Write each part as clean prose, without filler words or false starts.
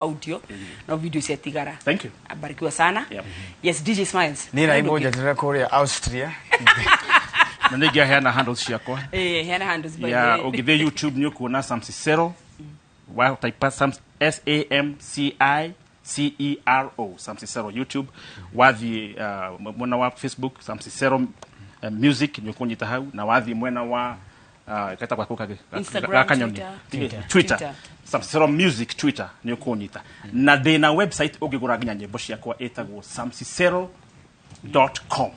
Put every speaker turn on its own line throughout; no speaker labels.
Audio no video ciatigara.
Thank you.
Abarikiwa sana.
Yep.
Yes, DJ Smiles.
Nä raimå njeterere kå rä a Austria.
Na nä ngĩaheana handles ciakwa.
Eh, heana handles by
Ya
the way.
ũngĩthiĩ YouTube nĩ ũkuona Sam Cicero, wa type Sam, Samcicero, Sam Cicero YouTube. Wathiĩ mwena wa Facebook, Sam Cicero Music, nĩ ũkũnyita hau. Na wathiĩ mwena wa getagwo kau kangĩ?
Instagram,
Ga kanyoni.
Twitter.
Twitter. Twitter.
Twitter.
Sam Cicero Music Twitter nĩ ũkũnyita. Na ndĩna website ũngĩgũra nginya nyĩmbo ciakwa, ĩtagwo samcicero.com,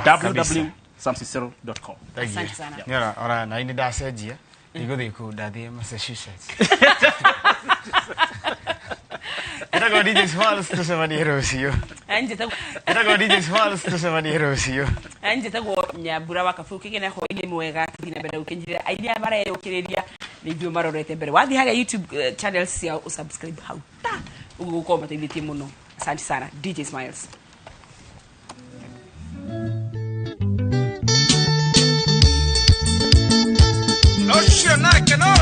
www.samcicero.com.
Asante sana.
Nä ora ora na nä ndacenjia ndigå thiä kå ndathiä Massachusetts. Ĩtagwo DJ Smalls, tũcemanie rũciũ. Ĩtagwo DJ Smalls, tũcemanie rũciũ.
Njĩtagwo Nyambura wa Kaburu. Kĩgĩa na hwaĩ-inĩ mwega. Tũthiĩ na mbere gũkinyĩrĩra aini aya mareyũkĩrĩria nĩ ithuĩ marorete mbere. Wathiĩ harĩa YouTube channels ciao, ũsubscribe hau ta ũguo gũkorwo mateithĩtie mũno. Asante sana, DJ Smiles.
Ũcio nake no.